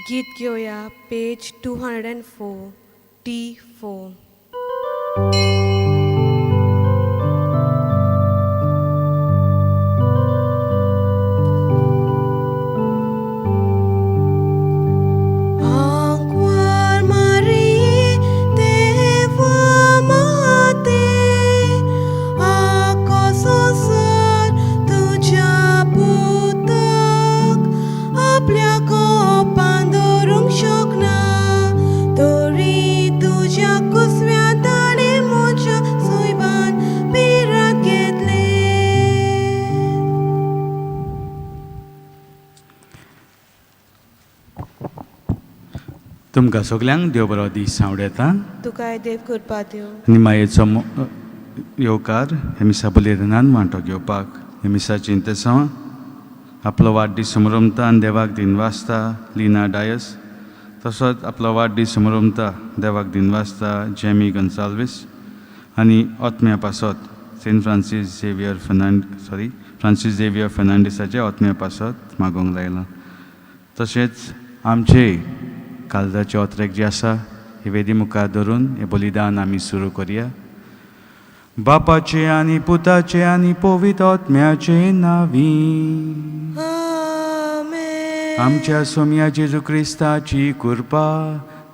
गीत घेवया पेज 204 T4. तुमकां सगल्यांक देव बरो दीस सांवडेता तुकाय देव कृपा दिवं. आनी मायेचो येवकार हे मिसा बलिदानान वांटो घेवपाक हे मिसाची इंतेसांव आपलो वाडदीस समरमता आनी देवाक दिनवासता लिना डायस, तसोच आपलो वाडदीस समरमता देवाक दिनवासता जेमी गोन्साल्वीस आनी ओत्म्या पासत Saint Francis Xavier sorry Francis Xavier फेर्नांडीसाचे ओत्म्या पासत मागोवंक लायलां. तशेंच आमचे काळजाचे ओत्रेक जे आसा हे वेदी मुखार धरून हें बलिदान आमी सुरू करया. बापाचे आनी पुताचे आनी पवित्र आत्म्याचे नांवी. आमेन. आमच्या सोम्या जेजू क्रिस्ताची कृपा,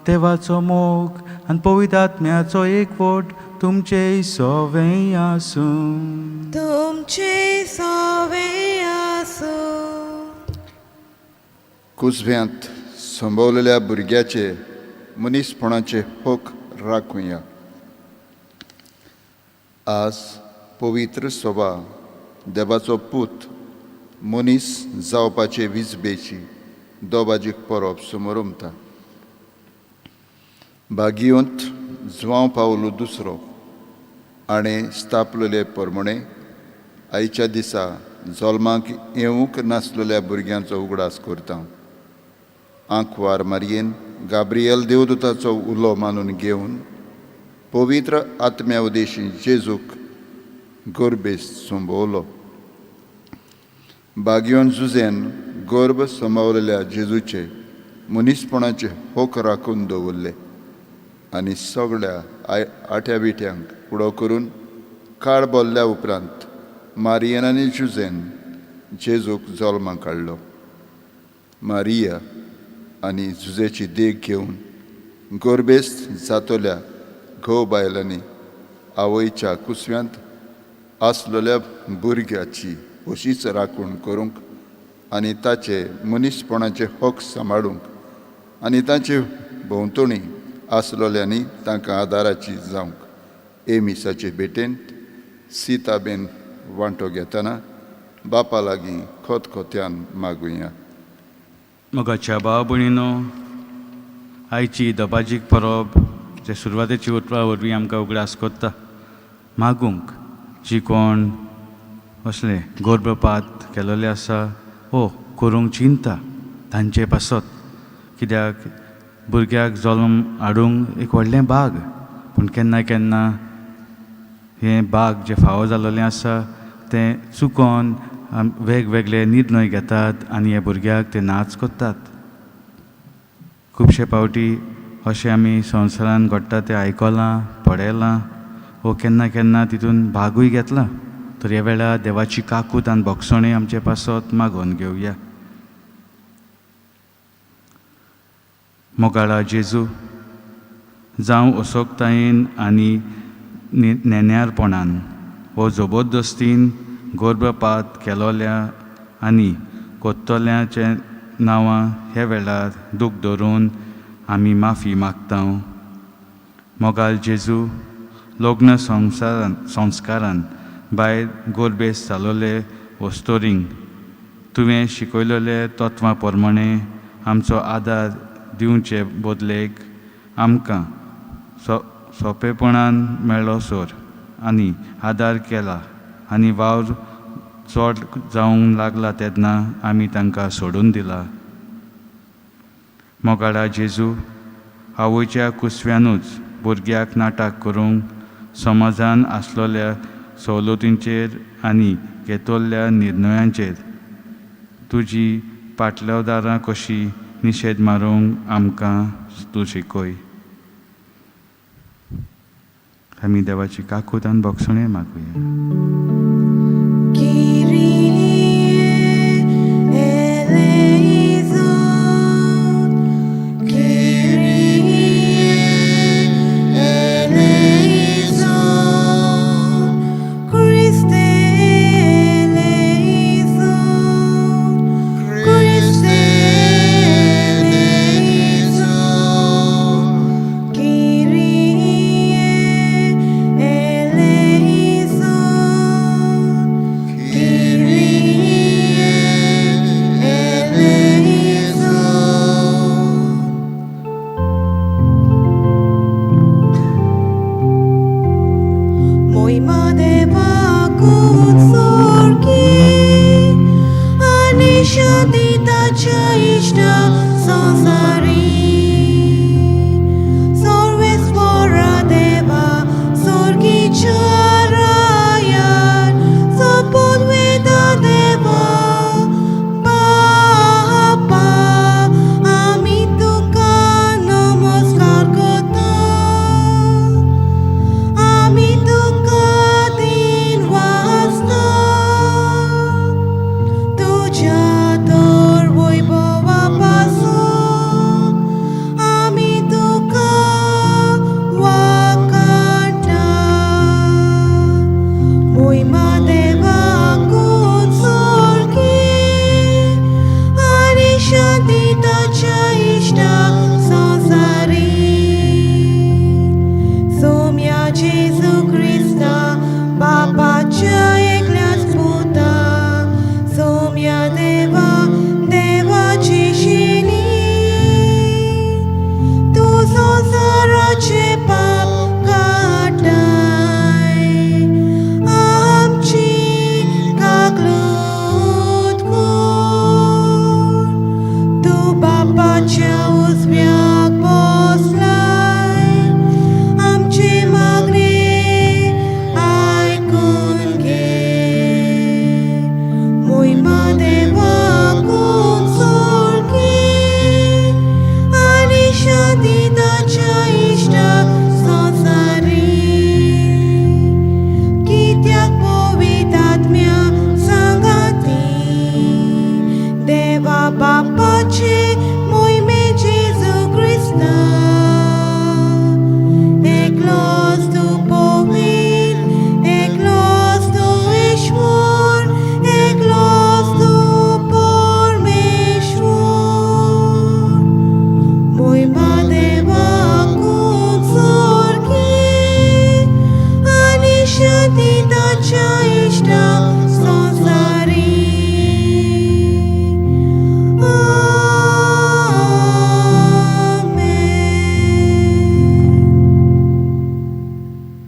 देवाचो मोग आनी पवित्र आत्म्याचो एकवट तुमचे सोवें आसूं. तुमचे सोवें आसूं. कुसव्यांत संभवलेल्या भुरग्याचे मनीसपणाचे हक राखुया. आज पवित्र सभा देवाचो पूत मनीस जावपाचे विजबेची दोबाजीक परब समोरमता. बागियोंत जुवांव पावलो दुसरो आनी स्थापलेले परमणे आयच्या दिसा जल्माक येवंक नासलेल्या भुरग्यांचो उगडास करता. आंकवार मारयेन गाब्रियल देवदूताचो उलो मानून घेवन पवित्र आत्म्या उदेशी जेजूक गर्भेस संभवलो. बागियोन जुझेन गर्भ संभावलेल्या जेजूचे मनीसपणाचे हक राखून दवरले आनी सगळ्या आठ्या बिट्यांक फुडो करून काळ बोल्ल्या उपरांत मारियन आनी जुझेन जेजूक जल्माक काडलो. मारिया आनी जुझेची देख घेवन गर्भेस्त जातल्या घोव बायलांनी आवयच्या कुसव्यांत आसलेल्या भुरग्याची अशीच राखण करूंक आनी ताचे मनीसपणाचे हक सांबाळूंक आनी ताचे भोंवतणी आसलेल्यांनी तांकां आदाराची जावंक ए मिसाचे भेटेंत सीताबेन वांटो घेतना बापा लागीं खतखत्यान मागुया. मोगाच्या भाव भयणीनो, आयची दबाजीक परब जे सुरवातेची उतरां वरवीं आमकां उगडास करता मागूंक जी कोण असले गर्भपात केलेले आसा ओ करूंक चिंता तांचे पासत, कित्याक भुरग्याक जल्म हाडूंक एक व्हडलें भाग, पूण केन्ना केन्ना हें भाग जें फावो जालेलें आसा तें चुकोन वेगवेगळे निर्णय घेतात आनी ह्या भुरग्याक ते नाच करतात. खुबशे फावटी अशें आमी संवसारान घडटा तें आयकलां, पळयलां वो केन्ना केन्ना तितून भागूय घेतला. तर ह्या वेळार देवाची काकूत आनी भोगसणी आमचे पासत मागोवन घेवया. मोगाळा जेजू, जावं असोकतायेन आनी नेण्यारपणान वो जबरदस्तीन गर्भपात केलोल्या आनी कोत्तोल्याचे नांवां ह्या वेळार दूख धरून आमी माफी मागता. मोगाल जेजू, लग्न संस्कारान भायर गोरबेस जालोले वस्तोरींक तुवें शिकयलेले तत्वां प्रमाणे आमचो आदार दिवचे बदलेक आमकां सोंपेपणान मेळ्ळो सोर आनी आदार केला आनी वावर चड जावंक लागला तेन्ना आमी तांकां सोडून दिला. मोगाळा जेजू, आवयच्या कुसव्यानूच भुरग्याक नाटक करूंक समाजान आसलेल्या सवलतींचेर आनी घेतल्या निर्णयांचेर तुजी पाटलवदारां कशी निशेद मारूंक आमकां तूं शिकय. आमी देवाची काकूत आनी भोगसणें मागुया.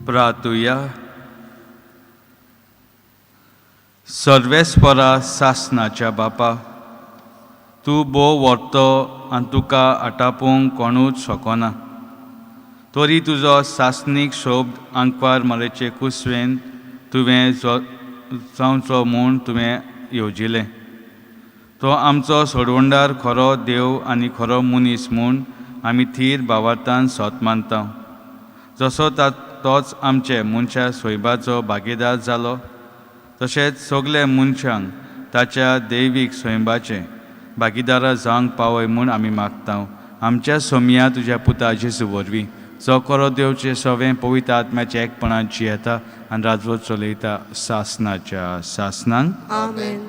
प्रातुया. सर्वेस्परा सासनाच्या बापा, तूं भोव व्हरतो आनी तुका आटापूंक कोणूच शकना, तरी तुजो सासनीक शब्द आंकवार मरेचे कुसवेन तुवें जावचो म्हूण तुवें येवजिलें. तो आमचो सोडवणदार खरो देव आनी खरो मनीस म्हूण आमी थीर भावार्थान सत मानता. जसो तोच आमचे मनशा सैबाचो भागीदार जालो, तशेंच सगळे मनशांक ताच्या दैवीक सैबाचे भागीदारा जावंक पावय म्हूण आमी मागता. आमच्या सोमया तुज्या पुता जेजू वरवीं, जो खरो देवचे सवें पवित्र आत्म्याच्या एकपणान जियेता आनी राजवट चलयता सासनाच्या सासनांक. आमेन.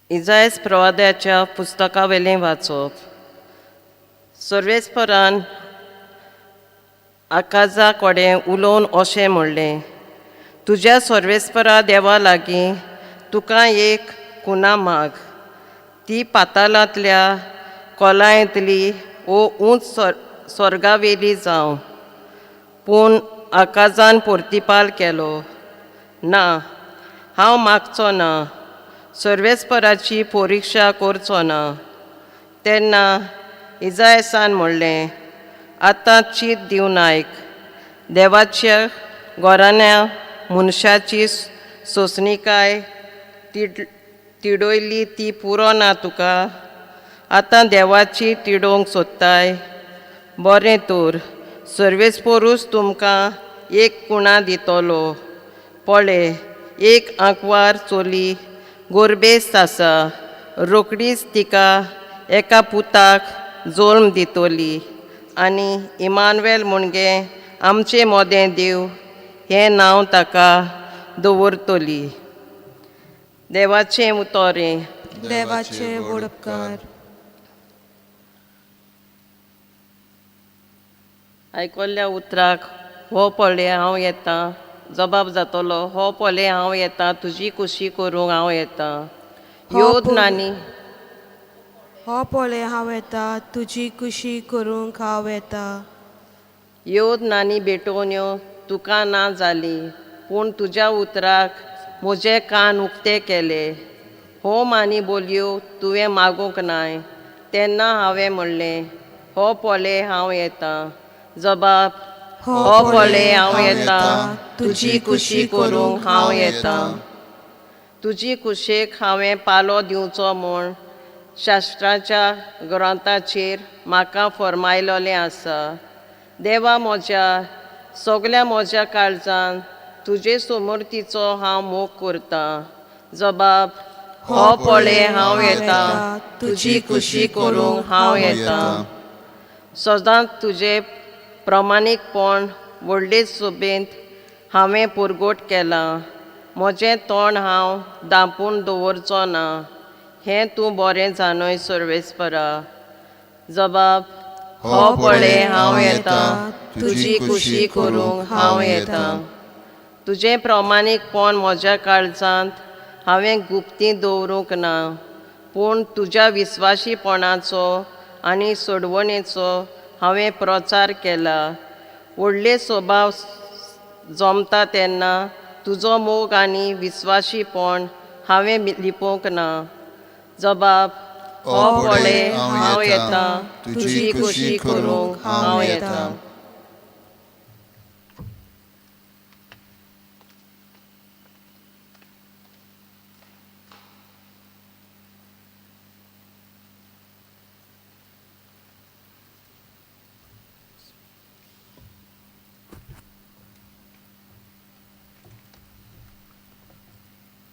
इजायस प्रवाद्याच्या पुस्तकावेलें वाचप. सर्वेस्परान आकाजा कडेन उलोवन अशें म्हणलें, तुज्या सर्वेस्परा देवा लागीं तुका एक कुना माग, ती पातालांतल्या कोलायंतली ओ उंच स्वर्गावेली जावं. पूण आकाजान पोर्तिपाल केलो ना, हांव मागचो ना, सर्वेस्पराची परिक्षा करचो ना. तेन्ना इजायसान म्हणलें, आतां चीत दिवन आयक, देवाच्या गोराण्या मनशाची सोंसणीकाय तिडोयली ती पुरो ना तुका, आतां देवाची तिडोवंक सोदताय. बरें तर, सर्वेस्पोरूच तुमकां एक कुणा दितलो. पळय, एक आंकवार चली गोरबेस्त आसा, रोखडीच तिका एका पुताक जल्म दितली आनी इमानुएल मुणगे आमचे मोदें देव हें नांव ताका दवरतली. देवाचें उतोरें. देवाचे व्हड उपकार. आयकल्ल्या उतराक हो पळय हांव येता जबाब जातलो. हो पळय हांव येता, तुजी खुशी करूंक हांव येता. योद नानी हो पळय हांव येता, तुजी खुशी करूंक हांव येता. योद नानी भेटोवण्यो तुका ना जाली, पूण तुज्या उतराक म्हजे कान उक्ते केले. होम आनी बोलयो तुवें मागूंक नाय. तेन्ना हांवें म्हणलें, हो पळय हांव येता. जबाब, हो पळय हांव येता, तुजी खुशी करूंक हांव येता. तुजी खुशेक हांवें पालो दिवचो म्हूण शास्त्राच्या ग्रंथाचेर म्हाका फर्मायलेलें आसा. देवा म्हज्या, सगल्या म्हज्या काळजान तुजे समोर तिचो हांव मोग करतां. जबाब, हो पळय हांव येता, तुजी खुशी करूंक हांव येता. सदांच तुजें प्रमाणीकपण व्हडले सोबेंत हांवें पुरगोट केलां. म्हजें तोंड हांव दांपून दवरचो ना, हें तूं बरें जाणय सर्वेस्परा. जबाब, हो पळय हांव येता, तुजी खुशी करूंक हांव येता. तुजें प्रमाणीकपण म्हज्या काळजांत हांवें गुप्ती दवरूंक ना, पूण तुज्या विस्वाशीपणाचो आनी सोडवणेचो हांवें प्रचार केला. व्हडले स्वभाव जमता तेन्ना तुजो मोग आनी विस्वाशीपण हांवें लिपोवंक ना. जबाब, हो पळय हांव येता, तुजी खुशी करूंक हांव येता.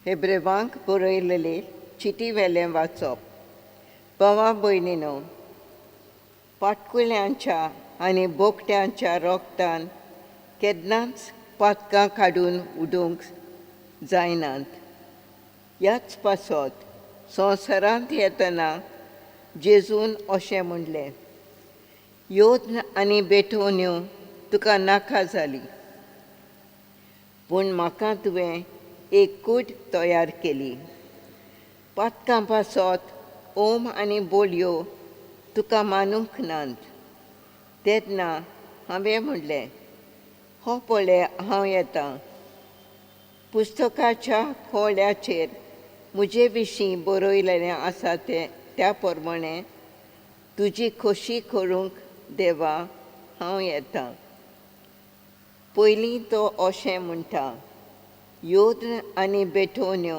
हेब्रेवांक बरयलेले चिटी वेलें वाचप. भावा भयणीनो, पाटकुल्यांच्या आनी बोकट्यांच्या रोगतान केन्नाच पातकां काडून उडोवंक जायनात. ह्याच पासत संवसारांत येतना जेजून अशें म्हणलें, योद्न आनी बेटोवण्यो तुका नाका जाली, पूण म्हाका तुवें एक कूड तयार केली. पातकां पासत ओम आनी बोलयो तुका मानूंक नात. तेन्ना हांवें म्हणलें, हो पळय हांव येता. पुस्तकाच्या खोळ्याचेर म्हजे विशीं बरयलेलें आसा तें त्या प्रमाणें तुजी खोशी करूंक देवा हांव येता. पयलीं तो अशें म्हणटा, योद्न आनी बेटोवण्यो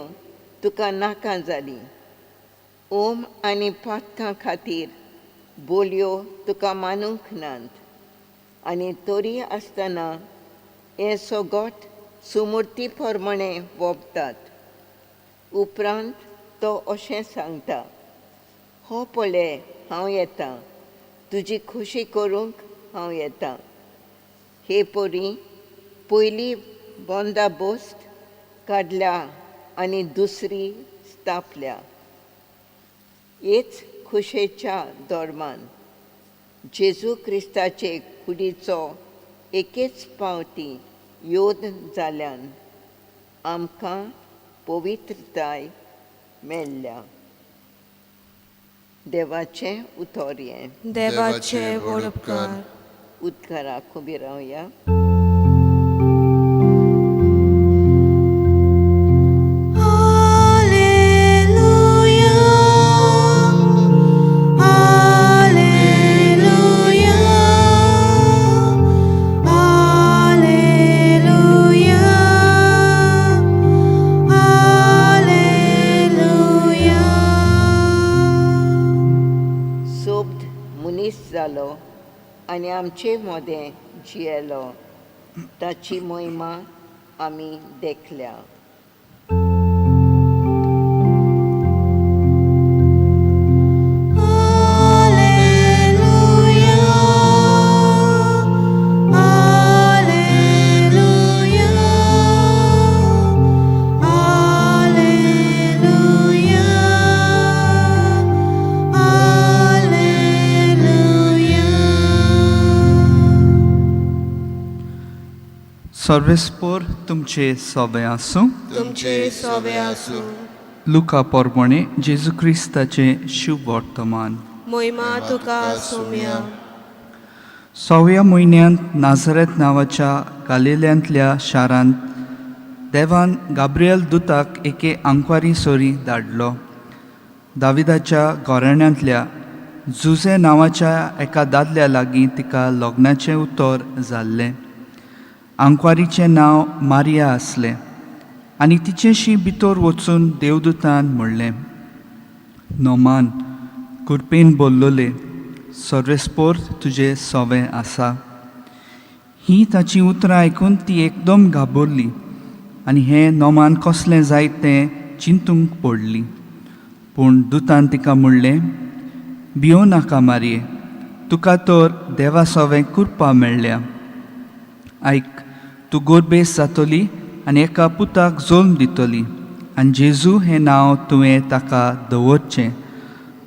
तुका नाका जाली, ओम आनी पातकां खातीर बोलयो तुका मानूंक नात. आनी तरी आसतना हें सगट सुमुर्ती प्रमाणें वोपतात. उपरांत तो अशें सांगता, हो पळय हांव येता, तुजी खोशी करूंक हांव येता. हे परी पयली बंदाबोस्त काडल्या आनी दुसरी स्थापल्या. हेच खुशेच्या धर्मान जेजू क्रिस्ताचे कुडीचो एकेच पावटी योद जाल्यान आमकां पवित्रताय मेळ्ळ्या. देवाचें उतर हें. देवाचे व्हड उपकार. उदकाराक उबी रावया. जालो आनी आमचे मदें जियेलो. ताची महिमा आमी देखल्या. सर्वेस्पोर तुमचे सोबे आसूं. तुमचे सोबे आसूं. लुका पोरबणे जेजू क्रिस्ताचें शुभ वर्तमान. मोहिमा तुका सोम्या. सव्या म्हयन्यांत नाझरेत नांवाच्या गालिल्यांतल्या शारांत देवान गाब्रियल दुताक एके आंकवारी सोरी धाडलो. दाविदाच्या घराण्यांतल्या जुझे नांवाच्या एका दादल्या लागीं तिका लग्नाचें उतर जाल्लें. आंकवारीचें नांव मारिया आसलें आनी तिचेशी भितर वचून देवदूतान म्हणलें, नोमान कुरपेन बोल्लोले, सर्वेस्पोर तुजें सोवें आसा. ही ताचीं उतरां आयकून ती एकदम घाबरली आनी हें नोमान कसलें जायत तें चिंतूंक पडली. पूण दुतान तिका म्हणलें, भियों नाका मारये, तुका तर देवा सोवें कुरपा मेळ्ळ्या. आयक, तूं गोरबेस जातली आनी एका पुताक जल्म दितली आनी जेजू हें नांव तुवें ताका दवरचें.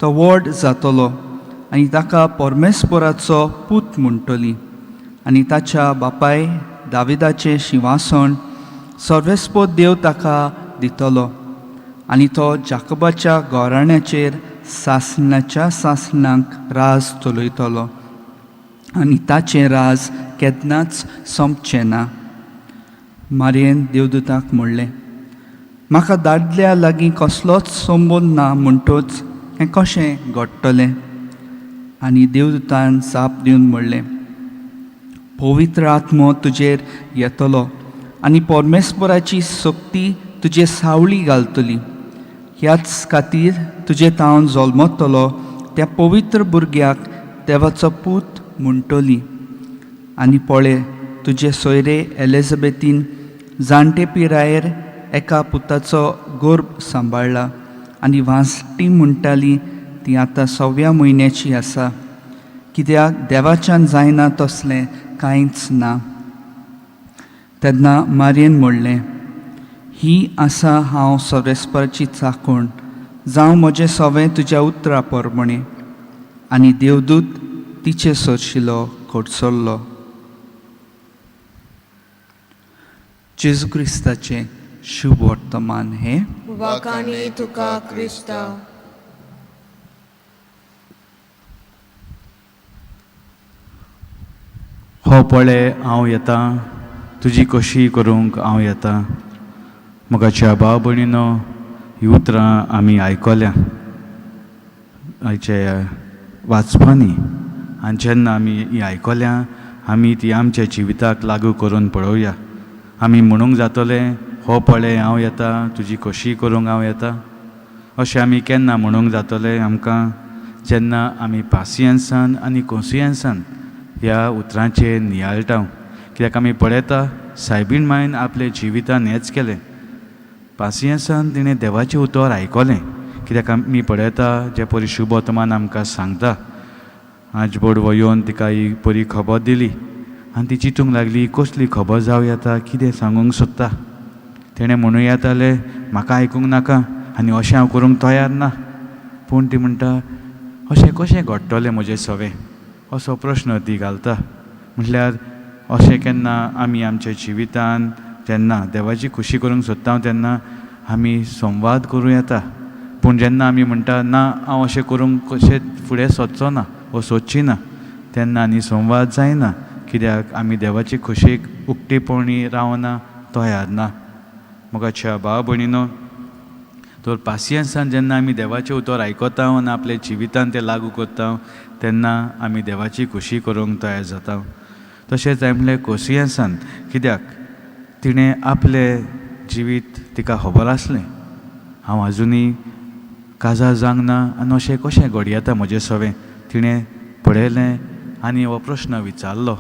तो व्हड जातलो आनी ताका परमेस्पराचो पूत म्हणटली आनी ताच्या बापाय दाविदाचें शिंवासन सर्वेस्पोत देव ताका दितलो आनी तो जाकोबाच्या घराण्याचेर सासणाच्या सासणाक राज चलयतलो आनी ताचें राज केन्नाच सोंपचें ना. मारयेन देवदूताक म्हणलें, म्हाका दादल्या लागीं कसलोच संबंद ना, म्हणटच हें कशें घडटलें? आनी देवदूतान जाप दिवन म्हणलें, पवित्र आत्मो तुजेर येतलो आनी परमेस्पराची शक्ती तुजे सावळी घालतली. ह्याच खातीर तुजे तावन जल्मतलो त्या पवित्र भुरग्याक देवाचो पूत म्हणटली. आनी पळय, तुजे सोयरे एलिझाबेथीन जाणटे पिरायेर एका पुताचो गर्भ सांबाळ्ळा आनी वांसटी म्हणटाली ती आतां सव्या म्हयन्याची आसा, कित्याक देवाच्यान जायना तसलें कांयच ना. तेन्ना मारयेन म्हणलें, ही आसा हांव सर्वेस्पराची चाकोण, जावं म्हजें सवें तुज्या उतरा प्रमाणें. आनी देवदूत तिचे सरशिलो कडसरलो. जेजू क्रिस्ताचें शुभ वर्तमान हें. वाखाणी तुका क्रिस्ता. हो पळे हांव येता, तुजी कशी करूंक हांव येता. मोगाच्या भाव भयणीनो, ही उतरां आमी आयकल्या आयचे वाचपांनी आनी जेन्ना आमी ही आयकल्या आमी ती आमच्या जिविताक लागू करून पळोवया. आमी म्हणूंक जातलें, हो पळे हांव येता, तुजी खोशी करूंक हांव येता. अशें आमी केन्ना म्हणूंक जातलें आमकां? जेन्ना आमी पासियेंसान आनी कोसियेंसान ह्या उतरांचेर नियाळटा. कित्याक आमी पळयता सायबीण मायन आपले जिवितान हेंच केलें, पासियेंसान तिणें देवाचें उतर आयकलें. कित्याक आमी पळयता जे परी शुभ वर्तमान आमकां सांगता, आज बोडवो येवन तिका ही बरी खबर दिली आनी ती चिंतूंक लागली कसली खबर जावं येता, कितें सांगूंक सोदता. तेणें म्हणूं येतालें म्हाका आयकूंक नाका आनी अशें हांव करूंक तयार ना. पूण ती म्हणटा अशें कशें घडटलें म्हजें सवें, असो प्रश्न ती घालता. म्हटल्यार अशें केन्ना आमी आमच्या जिवितान जेन्ना देवाची खुशी करूंक सोदता तेन्ना आमी संवाद करूं येता. पूण जेन्ना आमी म्हणटा ना हांव अशें करूंक कशें फुडें सोदचो ना वो सोदची ना, तेन्ना आनी संवाद जायना. कित्याक आमी देवाची खुशीक उक्तेपणी रावना, तयार ना. मोगाच्या भाव भयणीनो, तर पासियेंसान जेन्ना आमी देवाचें उतर आयकता आनी आपल्या जिवितान तें लागू करता तेन्ना आमी देवाची खुशी करूंक तयार जाता. तशेंच हांवें म्हणलें कोसियेंसान, कित्याक तिणें आपलें जिवीत तिका खबर आसलें हांव आजुनूय काजार जावंक ना आनी अशें कशें घडयेता म्हजें सवें. तिणें पळयलें आनी हो प्रश्न विचारलो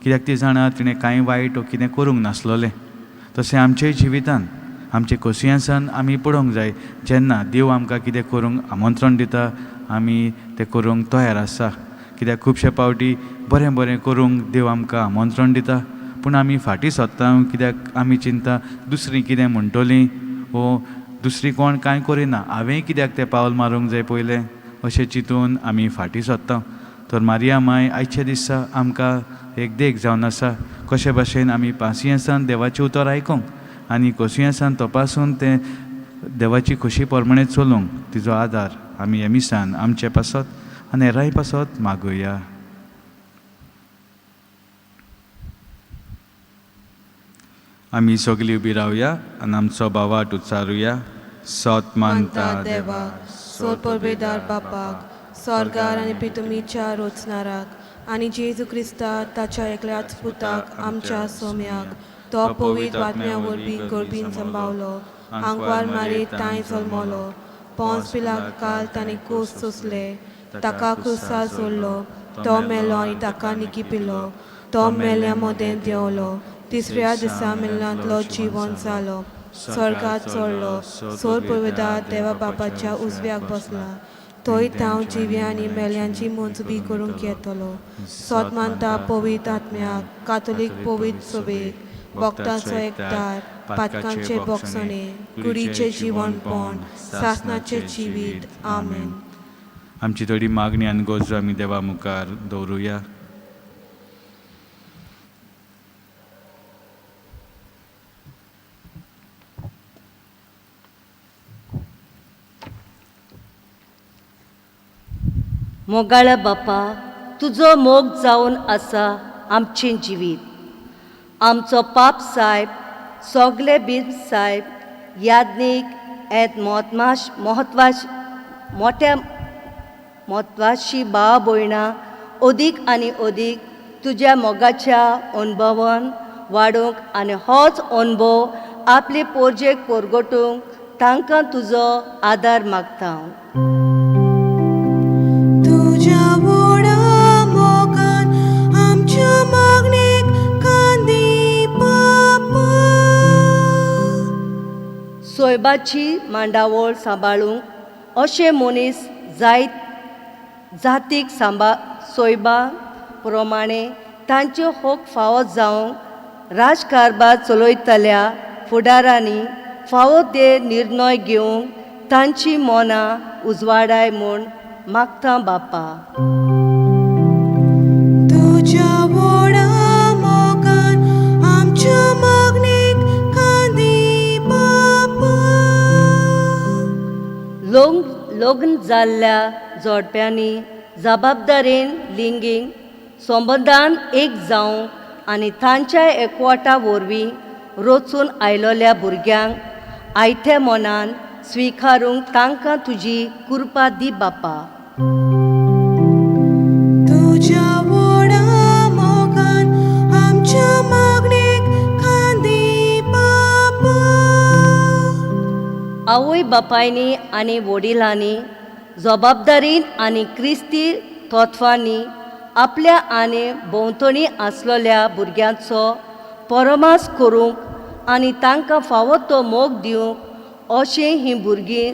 कित्याक ती जाणा तिणें कांय वायट वो कितें करूंक नासलोलें. तशें आमच्याय जिवितान आमचे कोसियेंसान आमी पळोवंक जाय जेन्ना देव आमकां कितें करूंक आमंत्रण दिता आमी तें करूंक तयार आसा. कित्याक खुबशे पावटी बरें बरें करूंक देव आमकां आमंत्रण दिता पूण आमी फाटीं सरता कित्याक आमी चिंता दुसरीं कितें म्हणटलीं वो दुसरी कोण कांय करिना हांवेंय कित्याक तें पावल मारूंक जाय पयलें अशें चिंतून आमी फाटीं सरता. तर मारिया माय आयच्या दिसा आमकां एक देख जावन आसा कशे भाशेन आमी पासियेंसान देवाचें उतर आयकूंक आनी कोसियेंसान तपासून तें देवाची खोशी प्रमाणे चलूंक तिजो आदार आमी ह्या मिसान आमचे पासत आनी हेरांय पासत मागुया. आमी सगळीं उबी रावया आनी आमचो भावाट उच्चारुया. सोत मानता देवाक, सोद परबेदार बापाक, स्वर्गार आनी पितुमीच्या रोचनाराक आनी जेजू क्रिस्ता ताच्या एकल्याच पुताक आमच्या सोम्याक, तो पवित्र आत्म्या वरवीं गर्भीन सांबावलो, आंकवार मारीत तांय जल्मलो, पोंस पिलाकाल ताणें कोस सोंसले, ताका क्रुसार सोडलो, तो मेलो आनी ताका निकिपिलो, तो मेल्या मदें देंवलो, तिसऱ्या दिसा मेल्ल्यांतलो जिवन जालो, स्वर्गात चडलो, सोर पवित्र देवा बापाच्या उजव्याक बसला, थंय तांव जिव्या आनी मेल्यांची मोजबी करूंक येतलो. सोत मानता पवित्र आत्म्याक, कातोलीक पवित्र सभेक, भक्तांचो एकदार, पातकांचे बोगसणे, कुडीचें जिवनपण, सासनाचें जिवीत. आमेन. आमची थोडी मागणी आनी गरजो आमी देवा मुखार दवरुया. मोगाळ्या बापा, तुजो मोग जावन आसा आमचें जिवीत. आमचो पाप सायब, सोगले बीन सायब, याज्ञीक एत म्हत्वाश म्हत्वाश मोट्या म्हत्वाशी भाव भयणां अदीक आनी अदीक तुज्या मोगाच्या अणभवान वाडोवंक आनी होच अणभव आपले पोरजेक परगटूंक तांकां तुजो आदार मागता. तुज्या व्हडा मोगान आमच्या मागणेक कान दी बापा. सोयबाची मांडावळ सांबाळूंक अशे मनीस जायत जातीक सांबा सोयबा प्रमाणे तांचे हक फावो जावंक राजकारभार चलयतल्या फुडारांनी फावो ते निर्णय घेवंक तांची मनां उजवाडाय म्हूण मागता बापा. तुज्या व्हडा मोगान आमच्या मागणेक कान दी बापा. लग्न जाल्ल्या जोडप्यांनी जबाबदारेन लिंगीक संबंदान एक जावंक आनी तांच्या एकवटा वरवीं रचून आयलोल्या भुरग्यांक आयत्या मनान स्विकारूंक तांकां तुजी कृपा दी बापा. तुज्या व्हडा मोगान आमच्या मागणेक कान दी बापा. आवय बापायनी आनी वडिलांनी जबाबदारीन आनी क्रिस्ती तत्वांनी आपल्या आनी भोंवतणी आसलेल्या भुरग्यांचो परमास करूंक आनी तांकां फावो तो मोग दिवंक अशें हीं भुरगीं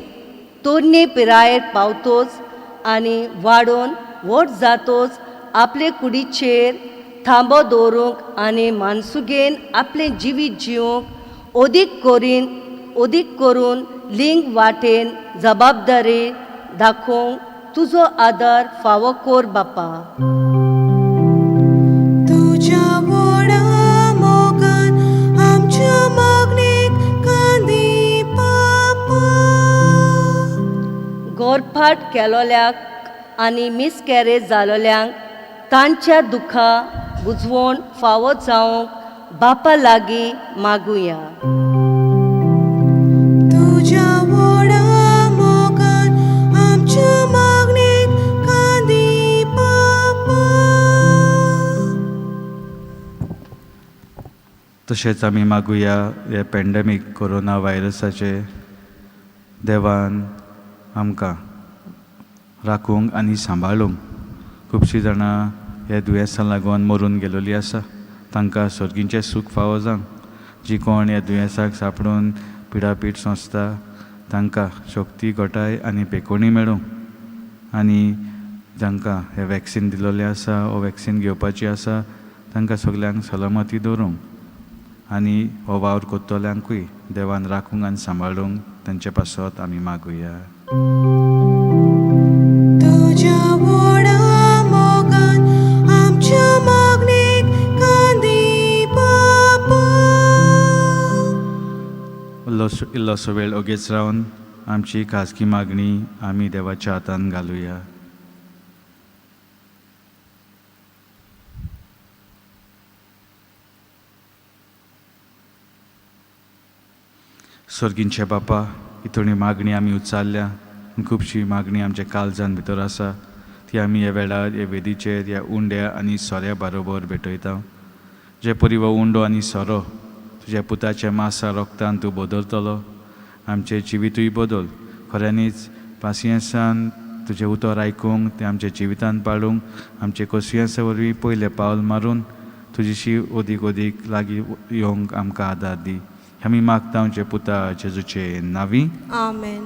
तरणे पिरायेर पावतोच आनी वाडोवन व्हड जातोच आपले कुडीचेर थांबो दवरूंक आनी मानसुगेन आपलें जिवीत जिवंक अदीक करून लिंग वाटेन जबाबदारी दाखोवंक तुजो आदार फावो कोर बापा. तुज्या व्हडा मोगान आमच्या मागणेक कान दी बापा. गोरफाट केलोल्याक आनी मिसकॅरेज जालोल्यांक तांच्या दुख्खा बुजवण फावो जावंक बापा लागीं मागुया. तुज्या व्हडा मोगान आमच्या मागणेक कान दी बापा. तशेंच आमी मागुया हे पॅन्डेमीक कोरोना व्हायरसाचे देवान आमकां राखूंक आनी सांबाळूंक. खुबशीं जाणां ह्या दुयेंसा लागून मरून गेलोलीं आसा. तांकां सर्गीचें सूख फावो जावं. जी कोण ह्या दुयेंसाक सांपडून पिडापीड सोंसता तांकां शक्ती घटाय आनी पेकोणी मेळूं. आनी जांकां हें वॅक्सीन दिलोलें आसा वो वॅक्सीन घेवपाची आसा तांकां सगल्यांक सलामती दवरूंक आनी हो वावर करतल्यांकूय देवान राखूंक आनी सांबाळूंक तांचे पासत आमी मागुया. तुज्या व्हडा मोगान आमच्या मागणेक कान दी बापा. इल्लोसो इल्लोसो वेळ ओगेच रावन आमची खाजगी मागणी आमी देवाच्या हातान घालुया. सर्गींचे बापा, ही थोडी मागणी आमी उच्चारल्या, खुबशी मागणी आमच्या काळजान भितर आसा ती आमी ह्या वेळार ह्या वेदीचेर ह्या उंड्या आनी सोऱ्या बरोबर भेटयता. जे परी हो उंडो आनी सोरो तुज्या पुताच्या मासा रोगतान तूं बदलतलो, आमचें जिवितूय बदल. खऱ्यांनीच पासियेंसान तुजें उतर आयकूंक, तें आमच्या जिवितान पाळूंक, आमचे कोसियेंसा वरवीं पयलें पावल मारून तुजीशी ओदीक ओदीक लागीं येवंक आमकां आदार दी. आमी मागता आमचे पुता जेजूचे नांवी. आमेन.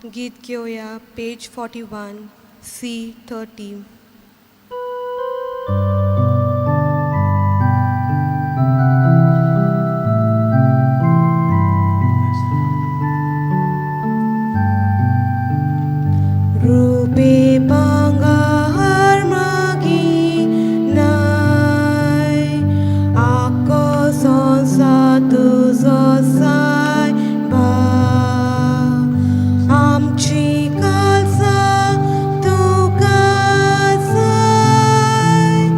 गीत घेवया पेज 41 C 30. रुपे भांगर मागी नाय, आख्खो संवसार तुजो सायबा. आमची काळजां तुका जाय,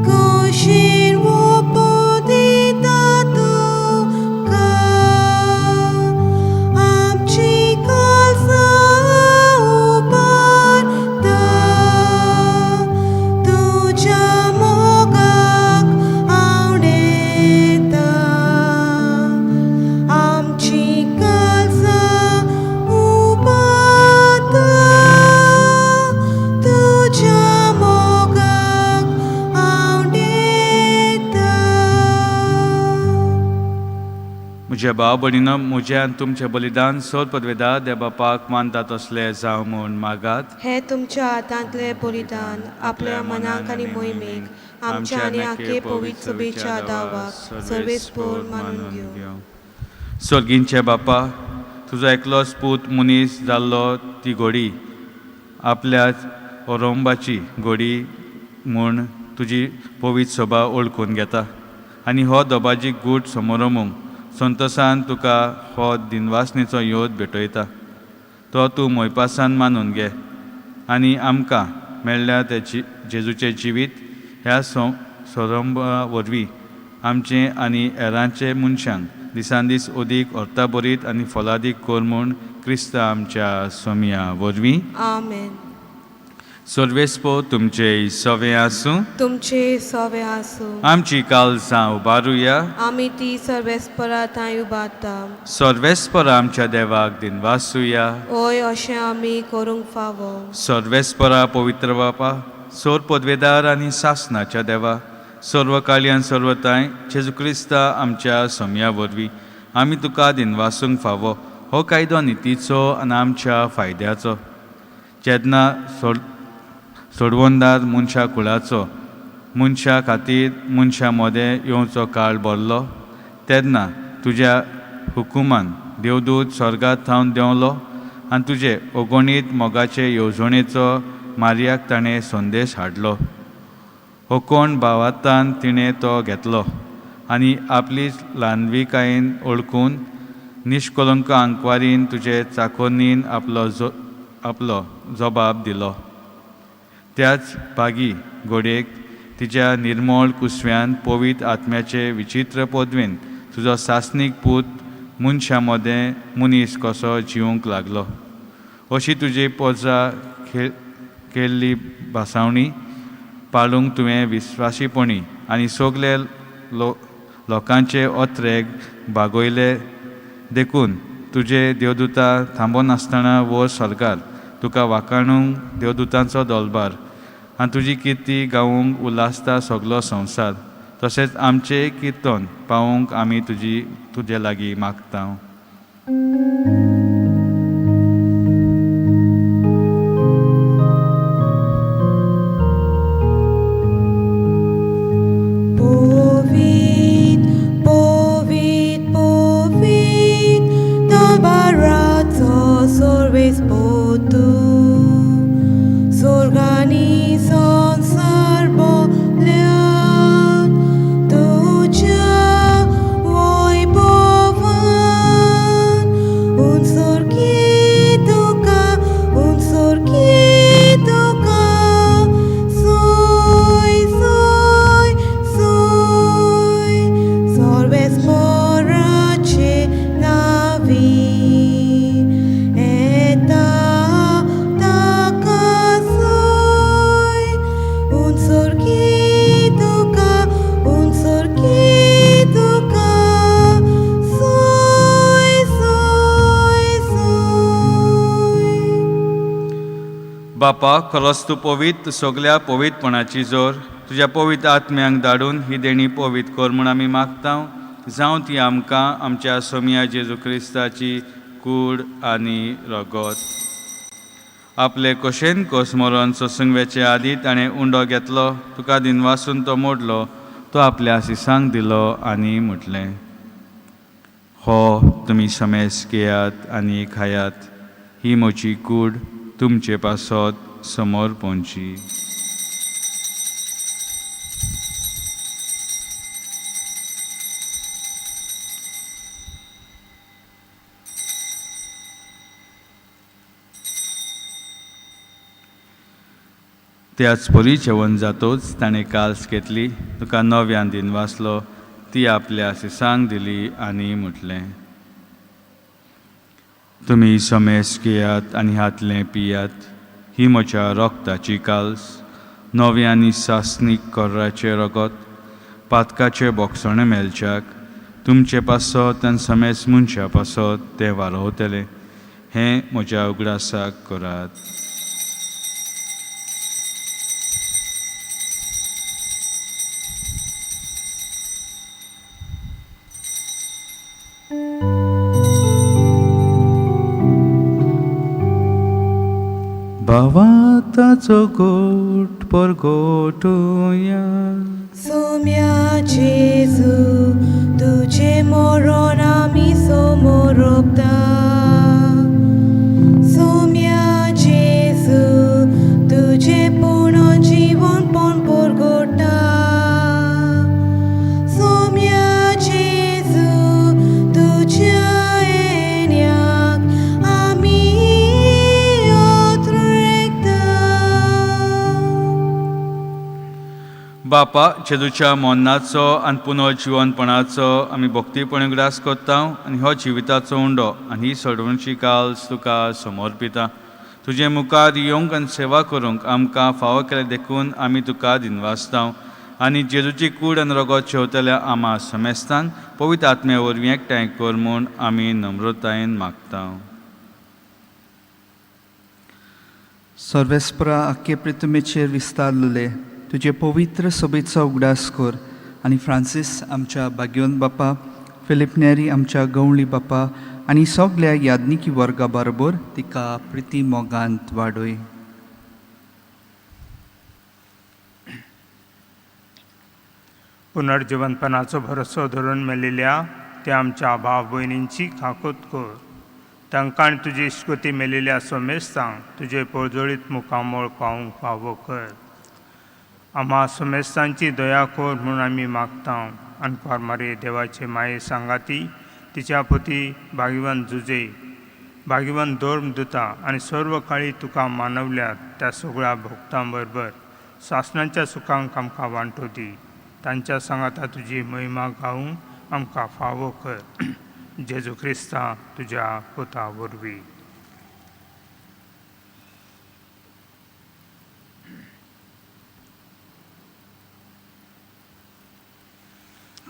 कुशीन ओंपून दिता तुका. आमची काळजां उबारता, तुज्या मोगाक आंवडेता. आमची काळजां उबारता, तुज्या मोगाक आंवडेता. म्हज्या भाव भयणीनो, म्हजें आनी तुमचें बलिदान सोद पदवेदार देव बापाक मानता तसलें जावं म्हूण मागात. हे तुमच्या हातांतलें बलिदान आपल्या मनाक आनी मोहिमेक आमच्या आनी आखे पवित्र सभेच्या दावाक सर्वेस्पोर मानून घेवं. सर्गींचे बापा, तुजो एकलोच पूत मनीस जाल्लो ती घोडी आपल्या ओरोंबाची घोडी म्हूण तुजी पवित्र सभा वळखून घेता आनी हो दबाजीक गूट समोरमूंक संतोसान तुका हो दिनवासनेचो योद भेटयता. तो तूं मोयपासान मानून घे आनी आमकां मेळ्ळ्या ते जेजूचें जिवीत ह्या सोरंबा वरवीं आमचें आनी हेरांचे मनशांक दिसान दीस अदीक अर्थाभरीत आनी फलादीक कर म्हूण क्रिस्त आमच्या सोमया वरवीं. आमेन. सर्वेस्पो तुमचे सवे आसूं. तुमचे सवे आसूं. आमची काळजां उबारुया. आमी ती सर्वेस्परा थंय उबारता. सर्वेस्पर आमच्या देवाक दिनवासुया. ओय, अशें आमी करूंक फावो. सर्वेस्परा पवित्र बापा, सोर पदवेदार आनी सासनाच्या देवा, सर्व काळी आनी सर्वताय जेजू क्रिस्ता आमच्या सोमया वरवीं आमी तुका दिनवासूंक फावो. हो कायदो नितीचो आनी आमच्या फायद्याचो. जेन्ना सोडवणदार मनशा कुळाचो मनशा खातीर मनशा मदें येवचो काळ भरलो तेन्ना तुज्या हुकुमान देवदूत स्वर्गात थावन देंवलो आनी तुजे अगणीत मोगाचे येवजणेचो मारियाक ताणें संदेश हाडलो. हो कोण भावार्थान तिणें तो घेतलो आनी आपली ल्हानविकायेन वळखून निश्कलंक आंकवारीन तुजे चाकोनीन आपलो जबाब दिलो. त्याच भागी घोडयेक तिज्या निर्मळ कुसव्यान पवित्र आत्म्याचे विचित्र पदवेन तुजो सासणीक पूत मनशां मदें मनीस कसो जिवंक लागलो. अशी तुजी पोजा केल्ली भासावणी पाळूंक तुवें विस्वासीपणी आनी सगळे लोकांचे ओत्रेक बागयले देखून तुजे देवदूता थांबोनासतना वयर स्वर्गार तुका वाखाणूंक देवदूतांचो दोलबार आनी तुजी किर्ती गावूंक उल्हासता सगलो संवसार. तशेंच आमचें किर्तन पावोवंक आमी तुजी तुजे लागीं मागता. Povit, povit, povit, तबाराचो सोर्वेस पोतू, सोर्गानी संवसार बोल्यात तुज्या वैभवान. उंचोरकी तुका, उंचोरकी तुका, सोय सोय सोय, सोर्वेस पोराचे नावी येता ताका सोय. उंचोरकी तुका, उंचोरकी तुका, सोय सोय सोय. बापा, खरोच तूं पवित्र, सगल्या पवित्रपणाची जोर. तुज्या पवित्र आत्म्यांक धाडून ही देणी पवित्र कर म्हूण आमी मागता. जावं ती आमकां आमच्या सोमया जेजू क्रिस्ताची कूड आनी रगत. आपले कशेन कोस मरण सोसूंक वेचे आदीं ताणें उंडो घेतलो, तुका दिनवासून तो मोडलो, तो आपल्या शिसांक दिलो आनी म्हटलें, हो तुमी समेस घेयात आनी खायात, ही म्हजी कूड तुमचे पासत समोर पोंची. त्याच परी जेवण जातोच ताणें काल्स घेतली, तुका नव्यान दिनवासलो, ती आपल्या शिसांक दिली आनी म्हटलें, तुमी समेस घेयात आनी हातलें पियात, ही म्हज्या रक्ताची काल्स, नव्या आनी सासणीक कोर्राचें रगत, पातकाचें बोगसणें मेळच्याक तुमचे पासत आनी समेस मनशा पासत तें वारोवतलें. हें म्हज्या उगडासाक करात. भावाताचो गोट परगोटुया. सोम्या जेजू, तुजें मरण आमी समोरपता. सोम्या जेजू, तुजें पुनर्जीवनपण परगटा. सोम्या जेजू, तुज्या येण्याक आमी अत्रेकता. बापा, जेजूच्या मरणाचो आनी पुनर्जिवनपणाचो आमी भक्तीपणी उगडास करता आनी हो जिविताचो उंडो आनी ही सोडवणची काल्स तुका समर्पिता. तुजे मुखार येवंक आनी सेवा करूंक आमकां फावो केलें देखून आमी तुका दिनवासता. आनी जेजूची कूड आनी रगत शेवतल्या आमा समेस्तांक पवित्र आत्म्या वरवीं एकठांय कर म्हूण आमी नम्रतायेन मागता. सर्वेस्परा आख्खे पृथ्वीचेर विस्तारलेले तुजे पवित्र सोबेचो उगडास कर आनी फ्रांसीस आमच्या भाग्योन बापा, फिलीप नेरी आमच्या गवळी बापा आनी सगल्या याज्ञिकी वर्गा बरोबर तिका प्रिती मोगांत वाडय. पुनर्जिवनपणाचो भरसो धरून मेळिल्ल्या त्या आमच्या भाव भयणींची खाकूत कर. तांकां आनी तुजी इश्कोती मेळिल्ल्या सोमेस्तांक तुजे पोळजोळीत मुखामळ पावूंक फावो कर. आम्हा सोमेस्तांची दया कर म्हूण आमी मागता. आनी मारे देवाचे माये सांगाती तिच्या पती भाग्यवान जुजे भाग्यवान धर्म दिता आनी सर्व काळी तुका मानवल्यात त्या सगळ्या भक्तां बरोबर सासणाच्या सुखांक आमकां वांटो दी. तांच्या सांगाता तुजी महिमा गावूंक आमकां फावो कर. जेजू क्रिस्ता तुज्या पुता वरवीं.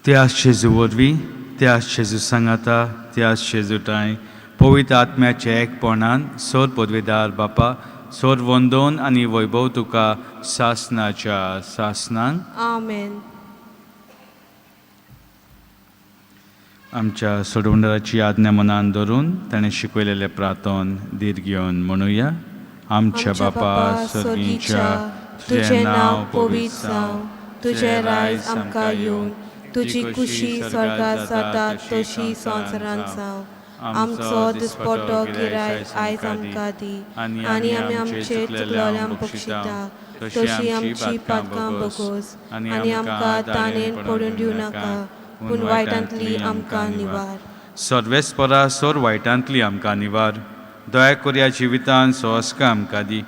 त्याच जेजू वरवीं, त्याच जेजू सांगाता, त्याच जेजू ठांय पवित्र आत्म्याचे एकपणान सोर पदवेदार बापा सोर वंदोन आनी वैभव तुका सासनाच्या सासनांक. आमेन. आमच्या सोडवणदाराची आज्ञा मनान धरून ताणें शिकयलेलें प्रार्थन धीर घेवन म्हणुया. आमच्या बापा सर्गीच्या, तुजें नांव पवित्र जावं, तुजें रायज आमकां येवन, तुजी कुशी स्वर्गात जाता तशी संवसारांत जावं. आमचो दिसपटो गिराय आयज आमकां दी आनी आमी आमचे चुकलोल्यांक बक्षिता तशी आमची पातकां बगोस आनी आमकां ताणेन पडून दिवं नाका, पूण वायटांतली आमकां निवार. सर्वेस्परा सोर वायटांतली आमकां निवार. दया कोरया जिवितान सोस्का आमकां दी.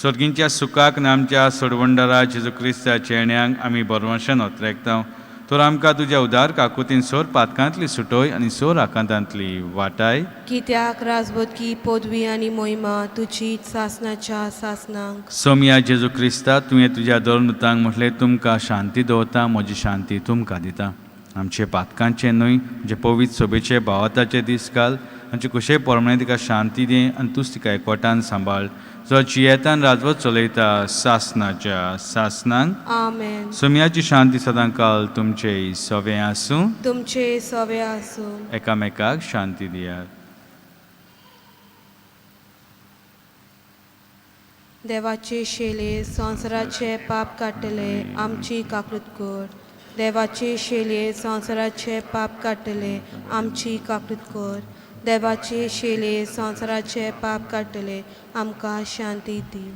सर्गींच्या सुखाक आनी आमच्या सोडवंडारा जेजू क्रिस्ताच्या येण्यांक आमी बरवंशान ओतरेकता. तर आमकां तुज्या उदार काकुतीन सोर पातकांतली सुटोय आनी सोर आकांतांतली वाटाय. कित्याक राजबदकी पदवी आनी मोहिमा तुजी सासनाच्या सासनांक. सोमया जेजू क्रिस्ता, तुवें तुज्या धर्मदूतांक म्हटलें, तुमकां शांती दवरता, म्हजी शांती तुमकां दिता. आमचे पातकांचे न्हय, जे पवित्र सोबेचे भावाताचे दीस घाल, आमचे कुशे प्रमाणे तिका शांती दी आनी तूंच तिका एकवटान सांबाळ, जो जियेतान राजवत चलयता सासनाच्या सासनांक. आमेन. सोमयाची शांती सदां काल तुमचे सवे आसूं. तुमचे सवे आसूं. एकामेकाक शांती दियात. देवाचे शेले संवसाराचे पाप काडटले, आमची काकृत कर. देवाचे शेले संवसाराचे पाप काडटले, आमची काकृत कर. देवाचे शेले संवसाराचे पाप काडटले, आमकां शांती दी.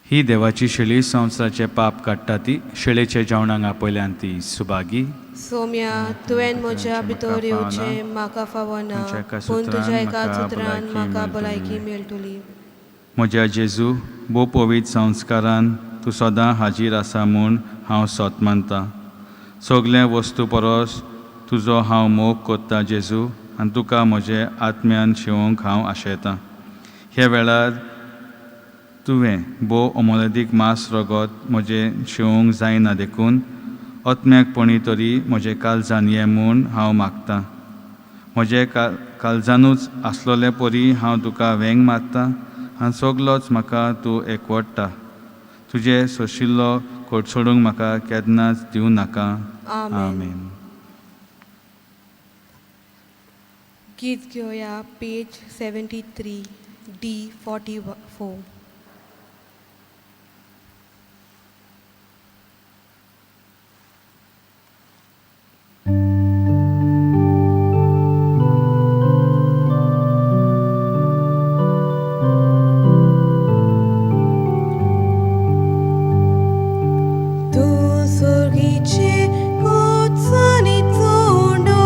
ही देवाची शेळी संवसाराचे पाप काडटा ती शेळेचे जेवणाक आपयल्यान ती सुभागी. सोम्या, तुवें म्हज्या भितर येवचें म्हाका फावना, पूण तुज्या एका उतरान म्हाका भलायकी मेळटली. म्हज्या जेजू, भोव पवित्र संस्कारान तूं सदां हाजीर आसा म्हूण हांव सत मानता. सगल्या वस्तू परस तुजो हांव मोग कोत्ता जेजू, आनी तुका म्हजे आत्म्यान शिवोंक हांव आशेतां. ह्या वेळार तुवें भोव अमोलदीक मांस रगत म्हजें शिवोंक जायना, देखून आत्म्याकपणी तरी म्हजें काळजान ये म्हूण हांव मागतां. म्हजें काळजानूच आसलोले परी हांव तुका वेंग मारता आनी सगलोच म्हाका तूं एकवडटा. तुजें सोशिल्लो कोडसोडूंक म्हाका केन्नाच दिवं नाका. आमेन. गीत घेवया पेज 73 D 44. तूं सुर्गीचे कोचानी चोंडो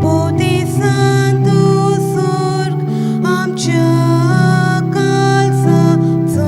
पोदेसान तूं सुर्ग आमच्या काळजाचो.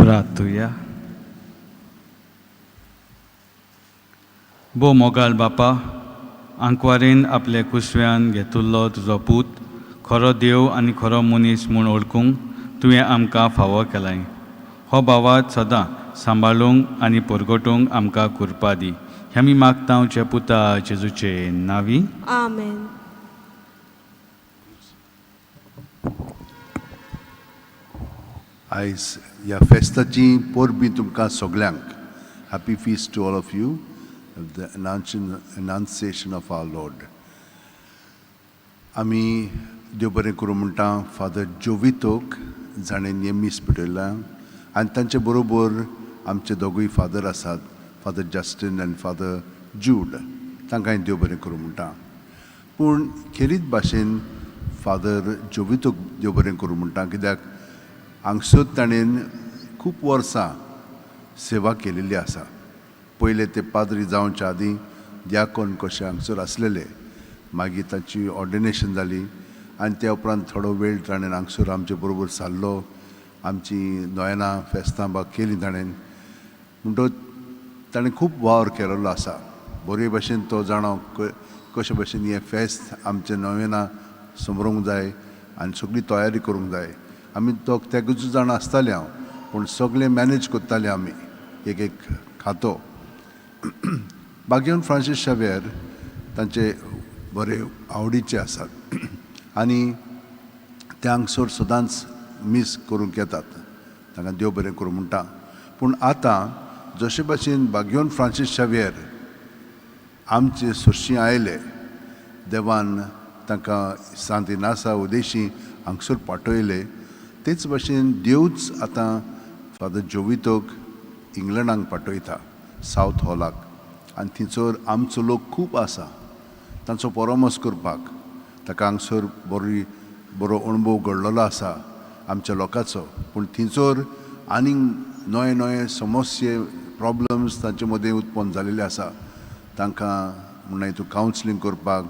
प्रार्थुया. भोव मोगाल बापा, आंकवारेन आपल्या कुसव्यान घेतिल्लो तुजो पूत खरो देव आनी खरो मनीस म्हूण वळखूंक तुवें आमकां फावो केलाय. हो भावार्थ सदां सांबाळूंक आनी परगटूंक आमकां कृपा दी. हें आमी मागता तुज्या पुता जेजूचे नांवी. आमेन. आयज ह्या फेस्ताची परबीं तुमकां सगल्यांक. Happy feast to all of you, the Annunciation of our Lord. आमी देव बरें करूं म्हणटा फादर जोवितोक, जाणें हें मीस पेटयलां, आनी तांचे बरोबर आमचे दोगूय फादर आसात, फादर जस्टीन आनी फादर जूड, तांकांय देव बरें करूं म्हणटा. पूण खेरीत भाशेन फादर जोवितोक देव बरें करूं म्हणटा, कित्याक हांगसर ताणें खूब वर्सां सेवा केलेली आसा. पयले ते पाद्री जावच्या आदीं दियाकोन कशे हांगसर आसलेले, मागीर तांची ऑर्डिनेशन जाली आनी त्या उपरांत थोडो वेळ ताणें हांगसर आमचे बरोबर सारलो, आमची नोयनां फेस्तां बा केलीं ताणें. म्हणटकच ताणें खूब वावर केलेलो आसा. बरे भशेन तो जाणो कशे भशेन हें फेस्त आमचें नोवेनां समरोंक जाय आनी सगळी तयारी करूंक जाय. आमी दोग तेगूच जाण आसताले हांव, पूण सगळें मॅनेज करताले आमी एक एक खातो. बागेवन फ्रांसीस शावेर तांचे बरे आवडीचे आसात आनी ते हांगसर सदांच मीस करूंक येतात, तांकां देव बरें करूं म्हणटा. पूण आतां जशे भाशेन बागेवन फ्रांसीस शावेर आमचे सरशी आयले, देवान तांकां सांत इनासा उदेशी हांगसर पाठयले, तेच भाशेन देवच आतां फादर जोवितोक इंग्लंडाक पाठयता, सावथ हॉलाक. आनी थंयसर आमचो लोक खूब आसा तांचो परामर्श करपाक. ताका हांगसर बरी बरो अणभव घडलेलो आसा आमच्या लोकांचो, पूण थंयसर आनीक नवे नवे समस्ये प्रॉब्लम्स तांचे मदीं उत्पन्न जालेले आसा. तांकां म्हणून तूं कावन्सिलींग करपाक,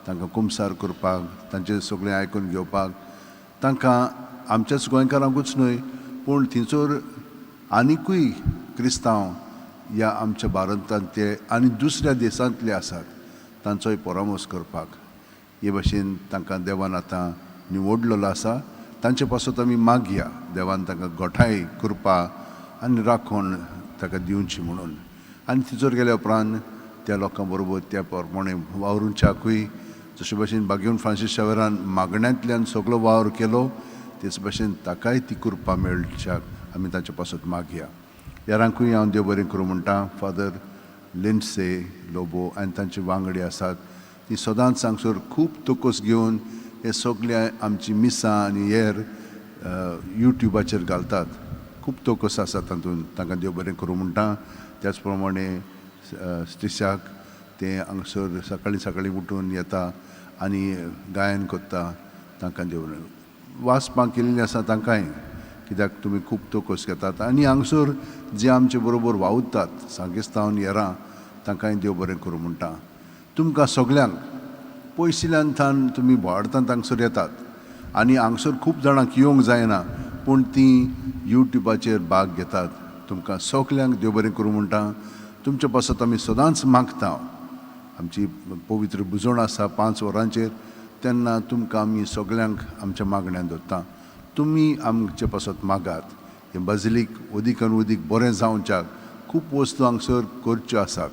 तांकां कुमसार करपाक, तांचें सगळें आयकून घेवपाक, तांकां आमच्याच गोंयकारांकूच न्हय पूण थंयसर आनिकूय क्रिस्तांव ह्या आमच्या भारतांतले आनी दुसऱ्या देशांतले आसात तांचोय परामर्श करपाक. हे भाशेन तांकां देवान आतां निवडलेलो आसा. तांचे पासत आमी मागया देवान तांकां गोठाय कृपा आनी राखण ताका दिवची म्हणून. आनी थंयसर गेल्या उपरांत त्या लोकां बरोबर त्या प्रमाणे वावरुच्याकूय जशे भाशेन बागेवन फ्रांसीस शावेरान मागण्यांतल्यान सगलो वावर केलो तेच भाशेन ताकाय ती कृपा मेळच्याक आमी तांचे पासत मागया. हेरांकूय हांव देव बरें करूं म्हणटा. फादर लिंडसे लोबो आनी तांचे वांगडी आसात ती सदांच हांगसर खूब तोकोस घेवन हे सगळे आमची मिसां आनी हेर युट्युबाचेर घालतात. खूब तोकोस आसा तातूंत, तांकां देव बरें करूं म्हणटा. त्याच प्रमाणे स्टिशाक ते हांगसर सकाळीं सकाळीं उठून येता आनी गायन करता, तांकां देव बरें. वाचपाक केल्लीं आसा तांकांय, कित्याक तुमी खूब तोकोस घेतात. आनी हांगसर जे आमचे बरोबर वावुरतात सांगेस्तावन हेरां तांकांय देव बरें करूं म्हणटा. तुमकां सगल्यांक पयशिल्ल्यान थावन तुमी भारतांत हांगसर येतात आनी हांगसर खूब जाणांक येवंक जायना पूण तीं युट्युबाचेर भाग घेतात. तुमकां सगल्यांक देव बरें करूं म्हणटा. तुमचे पासत आमी सदांच मागता. आमची पवित्र बुजवण आसा 5 वरांचेर, तेन्ना तुमकां आमी सगल्यांक आमच्या मागण्यान दवरता. तुमी आमचे पासत मागात. हे बाजिलीक अदीक आनी अदीक बरें जावच्याक खूब वस्तू हांगसर करच्यो आसात,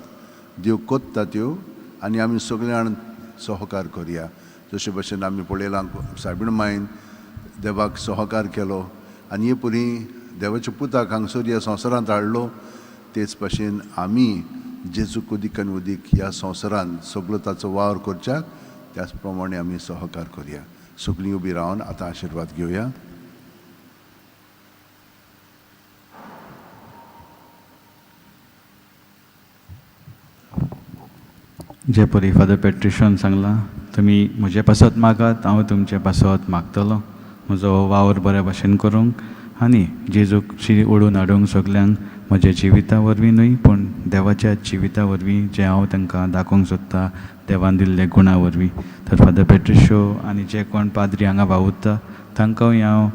देव कोत्ता त्यो आनी आमी सगळे जाण सहकार करया. जशे भशेन आमी पळयलां सायबीण मायन देवाक सहकार केलो आनी हे परी देवाच्या पुताक हांगसर ह्या संवसारांत हाडलो, तेच भाशेन आमी जेजूक अदीक आनी अदीक ह्या संवसारांत सगलो ताचो वावर करच्याक त्याच प्रमाणे आमी सहकार करया. सगळीं उबी रावन आतां आशिर्वाद घेवया. जे परी फादर पेट्रिशन सांगलां, तुमी म्हजे पासत मागात, हांव तुमचे पासत मागतलो. म्हजो वावर बऱ्या भाशेन करूंक आनी जेजूक ओडून हाडूंक सगल्यांक म्हज्या जिविता वरवीं न्हय पूण देवाच्या जिविता वरवीं जें हांव तांकां दाखोवंक सोदता देवान दिल्ल्या गुणा वरवीं. तर फादर पेट्रिशो आनी जे कोण पाद्री हांगा वावुरता तांकांय हांव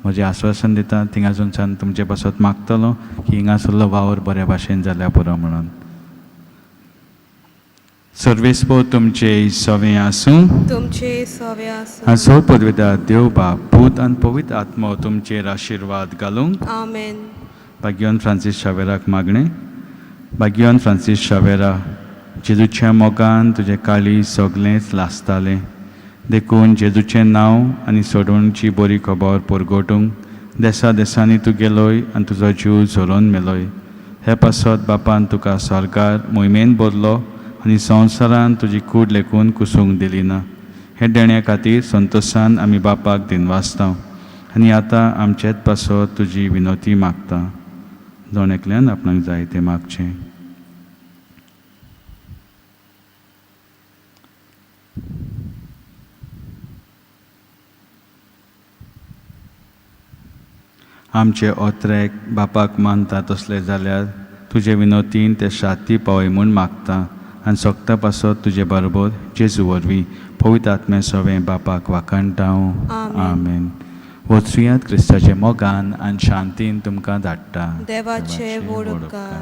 म्हजें आस्वासन दिता. थिंगासूनच्यान तुमचे पासत मागतलो की हिंगासरलो वावर बऱ्या भाशेन जाल्यार पुरो म्हणून. सर्वेस्पो तुमचे सवें आसूं. तुमचे सवे आसूं. आनी सोळ पदवेदार देव बाप, पूत आनी पवित्र आत्मो तुमचेर आशिर्वाद घालूंक. आमेन. भाग्यवान फ्रांसीस शावेराक मागणें. भाग्यवान फ्रांसीस शावेरा, जेजूच्या मोगान तुजें काळीज सगळेंच लासतालें, देखून जेजूचें नांव आनी सोडवणची बरी खबर परगटूंक देसा देसांनी तूं गेलोय आनी तुजो जीव झरोवन मेलोय. हे पासत बापान तुका सरकार मोहिमेन बरलो आनी संवसारान तुजी कूड लेखून कुसूंक दिली ना. हे देण्या खातीर संतोशान आमी बापाक दिनवासता आनी आतां आमचेच पासत तुजी विनोती मागता. जण एकल्यान आपणाक जाय तें मागचें. आमचे ओत्रेक बापाक मानता तसले जाल्यार तुजे विनोतीन ते शांती पावय म्हूण मागता आनी सोगता पासत तुजे बरोबर जेजू वरवीं पवित्र आत्मे सवें बापाक वाखाणटा. आमेन. वचुयात क्रिस्ताचे मोगान आनी शांतीन तुमकां धाडटा. देवाचे व्हड उपकार.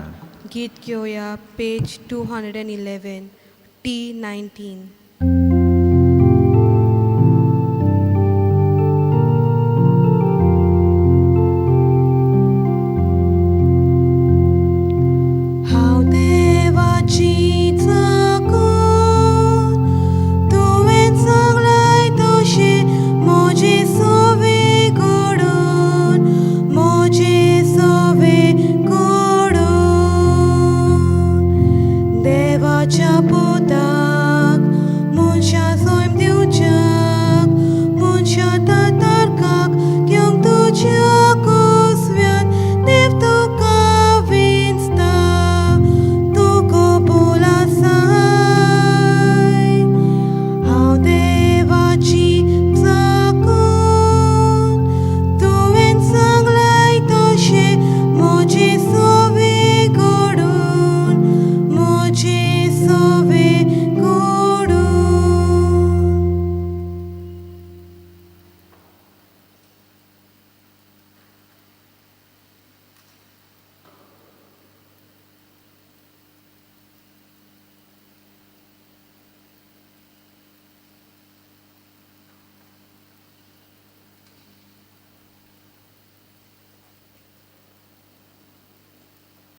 गीत घेवया, पेज 211, T 19.